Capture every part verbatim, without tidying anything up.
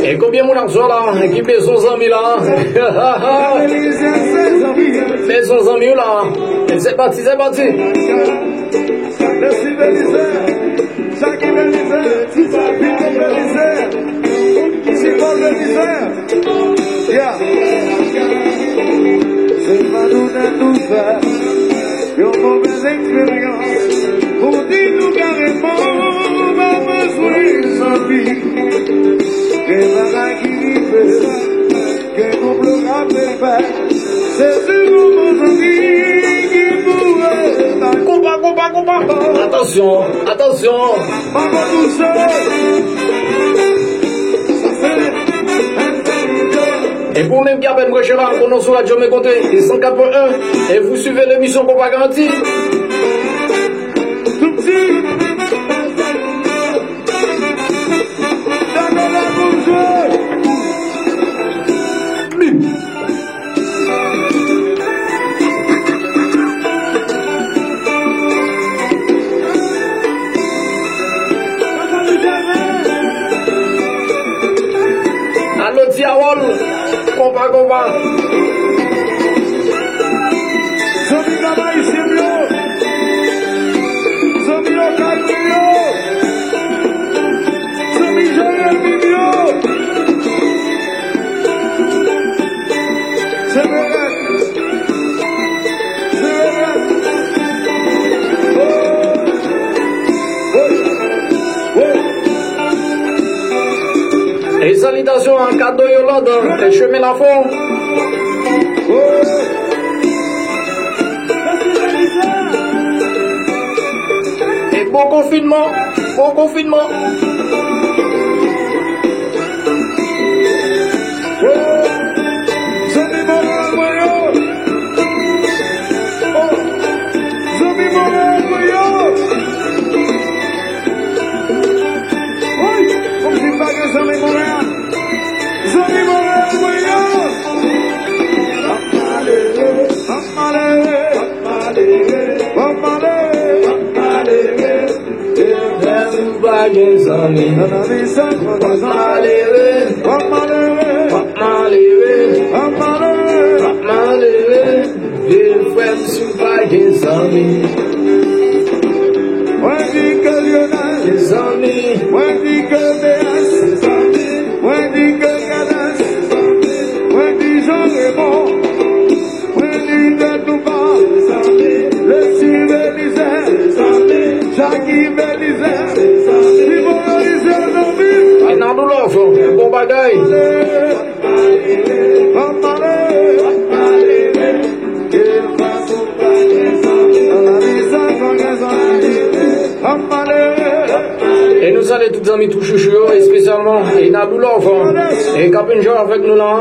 E konbyen moun ap jwe la? E ki bezwen zanmi la? Bezwen zanmi la. E se pati, se pati. Jackie Belizaire, Vito Belizaire, Simon Belizaire. Yeah. Se pa nou tèt nou fè yon movèz eksperyans. Pou di nou kareman, pa bezwen zanmi. Gen bagay ki rive, gen konplo k ap fè. Se sèlman zanmi ki pou rete. Konpa, konpa, konpa. Atansyon, atansyon. Pa konn touche. E pou ou menm ki apèn branche la, nou sou Radyo Mwen Kontre, e san kat pwen en, e vous suivez l'émission Konpa Garanti. Bim! Alo, Diawòl, konpa, konpa. Zanmi Kap Ayisyen m yo, zanmi lokal mwen yo, zanmi Jeremi m yo. Se vre. Se vre. Oh. Oh. Oh. E salitasyon a Kado Yolanda, e Chemen Lafon. Oh. E bon konfinman, bon konfinman. Zanmi Montréal mwen yo. Oh, zanmi Montréal mwen yo. Woy, kòmsi m pa gen zanmi Montréal. Zanmi Montréal mwen yo. M ap malere, m ap malere. Malere, malere, malere. Lè ou pa gen zanmi, w ap malere, w ap malere, w ap malere, w ap malere. Vye frè m, si w pa gen zanmi. Mwen di ke Lyonèl se zanmi. Mwen di ke B S se zanmi. Mwen di ke Kadas se zanmi. Mwen di Jean Raymond. Mwen di tèt ou pa, Lesi Belizaire, Jackie Belizaire, Simon Belizaire, zanmi. Enadou Love, bon bagay. E nou salye tout zanmi tou chouchou yo, espesyalman Enadou Love, e k ap enjoy avèk nou la.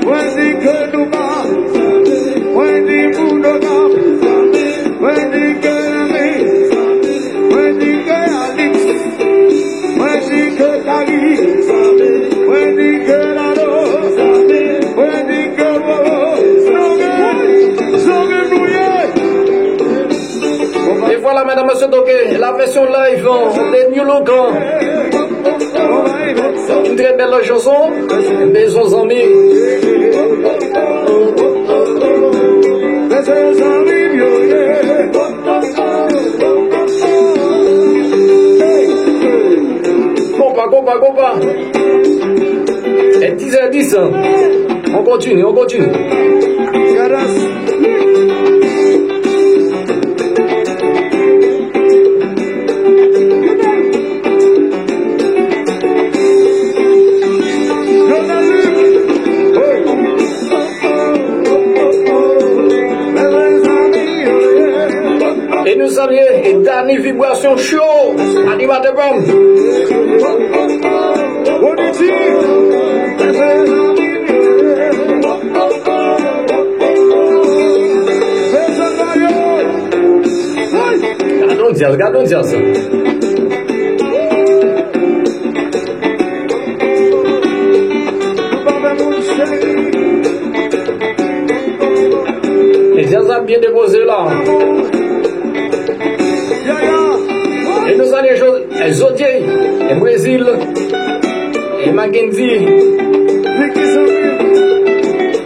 Mwen di ke Douba, mwen di Boudoka, mwen di ke Lami, mwen di ke Alix, mwen di ke Kari, mwen di ke Lalo, mwen di ke Bobo. Zonbi, zonbi nou ye. E vwala, medam, mesye, donk, la vèsyon live, hein, de New Look, hein. Une très belle chanson. Bezwen zanmi. Konpa, konpa, konpa. E dix heures dix, hein. On continue, on continue. E nou salye Dany Vibration Show, animatè pa m. Gade yon djaz, gade yon djaz. E djaz ap byen depoze la. E nou salye Jo-, e Zodie, e Brezil, e Mackendy,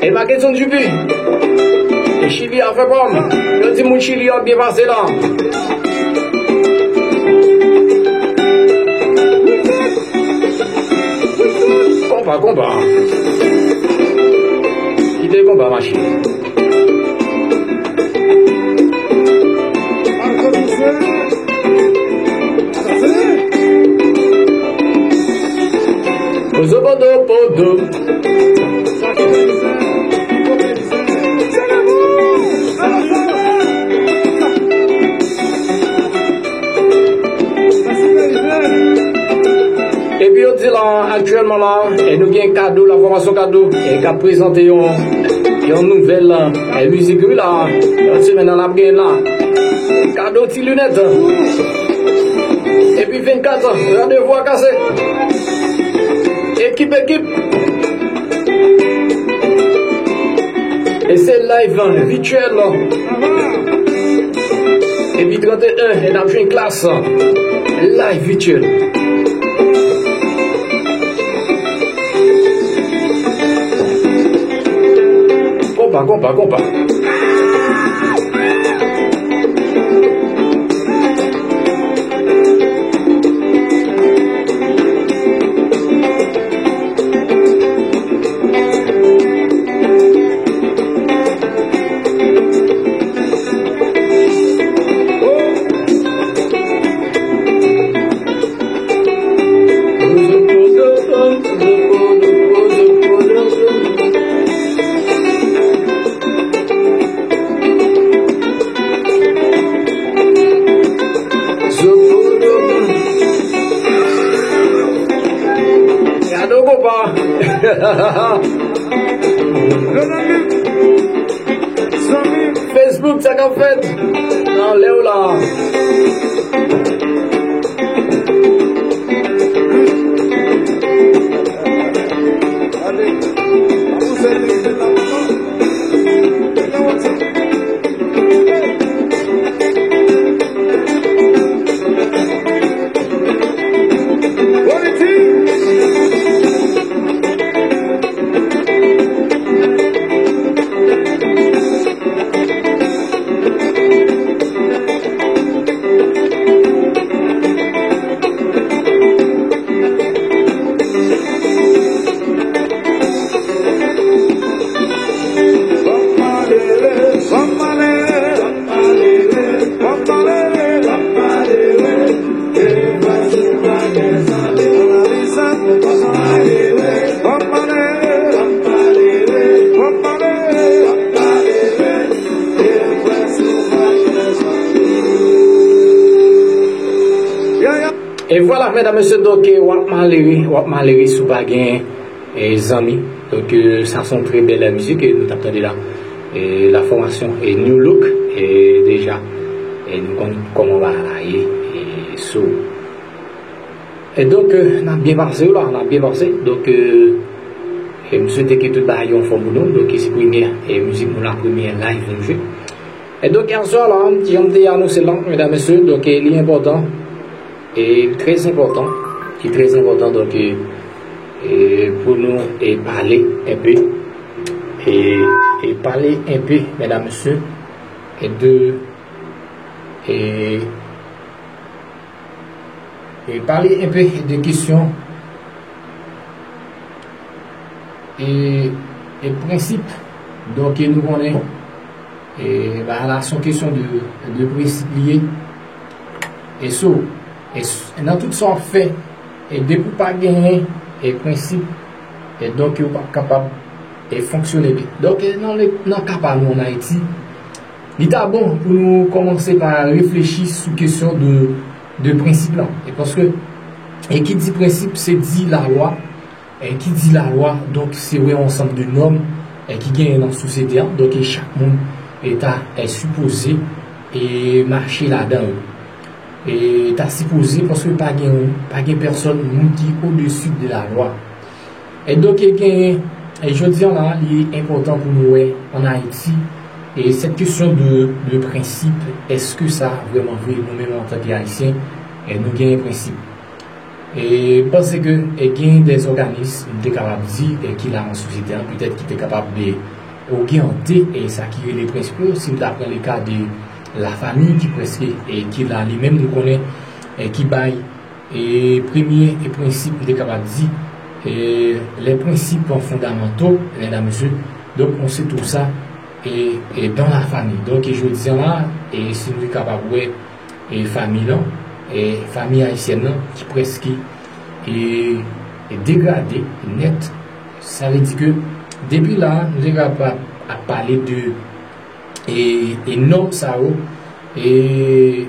e Mackenson Dupuis, e Chili a fè pòm. Yo di moun Chili ap byen pase la. Konpa, konpa. Kite konpa mache. Pozo podo podo. Epi yo di la, aktyèlman la, e nou gen Kado, la fòmasyon Kado, e k ap prezante yon, yon nouvèl, e mizik wi la, yon semèn nan l ap gen la. Kado ti linèt. Epi vennkat, randevou a kase. Ekip, ekip. E se live vityèl. Epi trannteyen, e n ap jwenn Klass. Live vityèl. Konpa, konpa, konpa. Gade w konpa. Facebook, sa k ap fèt? Anlè w la. E vwala, medam, mesye, donk, w ap malere, w ap malere si w pa gen, e, zanmi. Donk, e, sa se yon trè bèl mizik ke nou t ap tande la. E, la fòmasyon, e, New Look, e, deja, e, nou konn kòman bagay la ye, e, so. E donk, e, n ap byen pase la, n ap byen pase. Donk, e, e m swete ke tout bagay yo anfòm pou nou. Donk, e se premyè, e, mizik nou la, premyè live nou jwe. E donk, yè swa la, jan m te anonse la, medam, mesye, donk, e, li enpòtan, e li trè enpòtan, li trè enpòtan, donk, e, e, pou nou, e, pale enpe, e, e pale enpe, medam, mesye, e de, e, e pale enpe de kesyon e, e prensip. Donk, e nou konnen, e, bagay la se yon kesyon de, de prensip li ye. E so, e s-, nan tout sa w ap fè, e depi w pa genyen, e prensip, e donk, ou p ap kapab, e fonksyone byen. Donk, e nan le, nan ka pa nou ann Ayiti, li ta bon pou nou kòmanse pa reflechi sou kesyon de, de prensip lan. E paske, e ki di prensip, se di lalwa. E ki di lalwa, donk, se wè yon ansanm de nòm, e ki genyen nan sosyete a. Donk, e chak moun, e ta, e sipoze, e mache ladan yo. E ta sipoze, paske pa gen, pa gen pèsòn, moun ki odesi de lalwa. E donk, e genyen, e jodi a la, li enpòtan pou nou wè ann Ayiti, e sèt kesyon de, de prensip, èske sa vrèman vre, nou menm antanke Ayisyen, E nou genyen prensip. E m panse ke e genyen de òganis, m te kapab di, e ki la nan sosyete an, petèt ki te kapab de oryante e sa ki rele prensip yo, si m ta pran le ka de lafanmi ki prèske e ki la li menm, nou konnen e ki bay e premye e prensip, m te kapab di, e les principes fondamentaux, medam, mesye. Donk, on se trouve sa e, e dans la famille. Donk, e jodi an la, e si nou kapab wè e fanmi lan, e fanmi ayisyèn nan ki prèske e, e degrade nèt. Sa vle di ke depi la, nou te kapab ap pale de e, e nòm sa yo, e,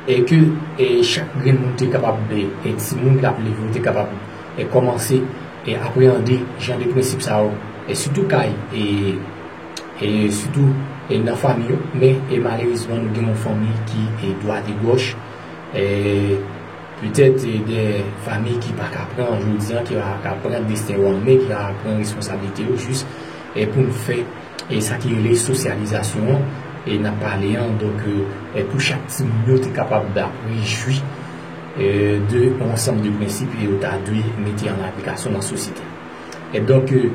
e ke e chak grenn moun te kapab, e, e timoun k ap leve yo te kapab e kòmanse e apreyande jan de prensip sa yo, e sitou kay, e, e sitou e nan fanmi yo, men e malerezman nou gen yon fanmi ki e dwat e gòch, e petèt e de fanmi ki pa ka pran jodi an, ki pa ka pran desten yo an men, ki pa ka pran responsablite yo jis e pou n fè e sa ki rele sosyalizasyon an, e n ap pale an, donk, e, e pou chak timoun yo te kapab ap rejwi e de yon ansanm de prensip e yo ta dwe mete an aplikasyon nan sosyete. E donk, e,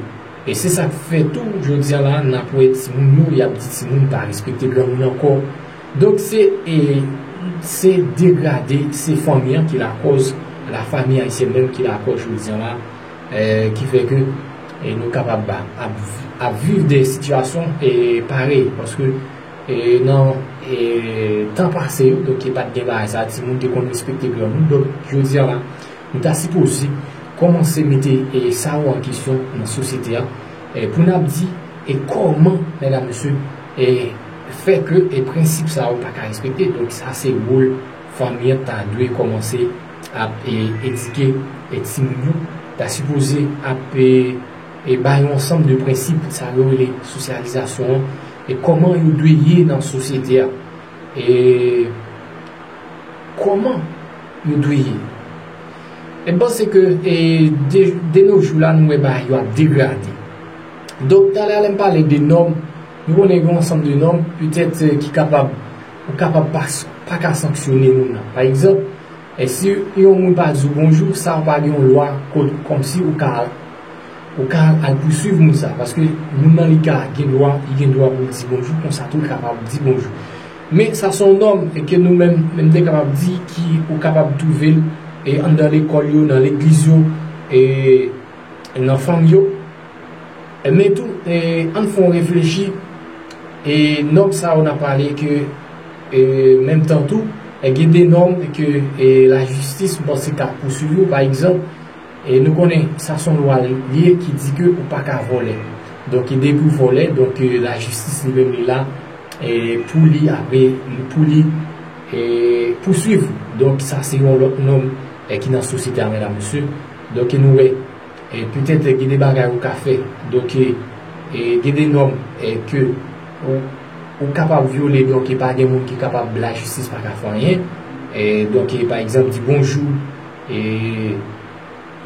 e se sa k fè tou, jodi an la, n ap wè timoun yo, y ap di timoun pa respekte granmoun ankò. Donk, se, e, se degrade, se fanmi an ki lakòz, lafanmi ayisyèn menm ki lakòz jodi an la, e, ki fè ke, e, nou kapab ap, ap viv de sitiyasyon, e, parèy, paske, e, nan, e, tan pase yo, donk, e pa t gen bagay sa, timoun te konn respekte granmoun, donk, jodi an la, nou ta sipoze kòmanse mete, e, sa yo an kesyon nan sosyete a, e, pou n ap di, e, kòman, medam, mesye, e, fè ke, e, prensip sa yo pa ka respekte. Donk, sa se wòl fanmi an ta dwe kòmanse ap, e, edike, e, timoun yo, ta sipoze ap, e, e bay yon ansanm de prensip, sa yo rele sosyalizasyon an, e kòman yo dwe ye nan sosyete a. E kòman yo dwe ye. E m panse ke, e, de, de nos jours la, nou wè bagay yo ap degrade. Donk, talè a, lè m pale de nòm, nou konnen gen yon ansanm de nòm, petèt, e, ki kapab, ou kapab pa, pa ka sanksyone moun nan. Pa egzanp, e si yon moun pa di w bonjou, sa pa gen yon lwa kòmsi ou ka, ou ka al pouswiv moun sa, paske moun nan li ka gen dwa, li gen dwa pou l di bonjou, konsa tou l kapab di bonjou. Men sa se yon nòm, e ke nou menm, menm te kapab di, ki ou kapab twouve l, e anndan lekòl yo, nan legliz yo, e nan fanmi yo. E men tou, e, ann fè yon reflechi, e nòm sa yo n ap pale ke, e, menm tan tou, e gen de nòm ke, e, lajistis, m panse, ka pouswiv yo, pa egzanp, e nou konnen sa se yon lwa li ye ki di ke ou pa ka vòlè. Donk, e depi w vòlè, donk, e, lajistis li menm li la, e, pou li, apre, pou li, e, pouswiv ou. Donk, sa se yon lòt nòm, e, ki nan sosyete a, medam, mesye. Donk, e nou wè, e, petèt, e, gen de bagay ou ka fè. Donk, e, e, gen de nòm, e, ke ou, ou kapab vyole, donk, e pa gen moun ki kapab, lajistis pa ka fè anyen. E, donk, e, pa egzanp, di bonjou, e,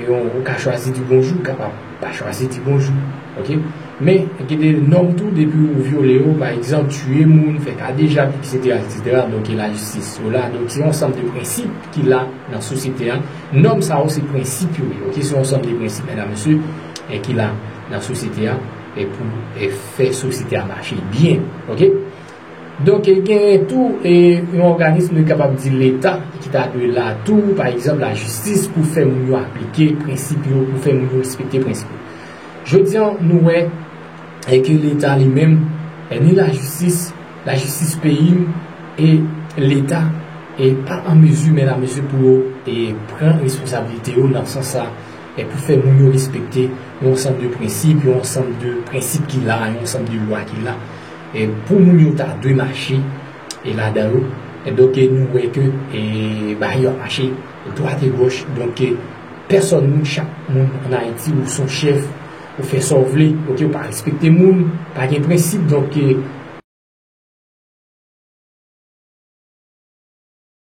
e, ou, ou ka chwazi di bonjou, ou kapab pa chwazi di bonjou, oke? Men, gen de nòm tou, depi ou vyole yo, pa egzanp, tiye moun, fè kadejak, etsetera, etsetera, donk, e lajistis yo la. Donk, se yon ansanm de prensip ki la nan sosyete a. Nòm sa yo, se prensip yo ye, oke? Se yon ansanm de prensip, medam, mesye, e ki la nan sosyete a, e pou, e fè sosyete a mache byen, oke? Donk, e genyen tou, e yon òganis, nou kapab di Leta, ki ta dwe la tou, pa egzanp, lajistis, pou fè moun yo aplike prensip yo, pou fè moun yo respekte prensip yo. Jodi a, nou wè, e ke Leta li menm, e ni lajistis, lajistis peyi m, e Leta, e pa an mezi, medam, mesye, pou yo, e pran responsablite yo nan sans sa, e pou fè moun yo respekte yon ansanm de prensip, yon ansanm de prensip ki la, yon ansanm de lwa ki la. E pou moun yo ta dwe mache, e ladan yo. E donk, e nou wè ke, e bagay yo ap mache dwat e gòch. Donk, e pèsòn moun, chak moun ann Ayiti, ou se yon chèf, ou fè sa w vle, oke, ou pa respekte moun, pa gen prensip, donk, e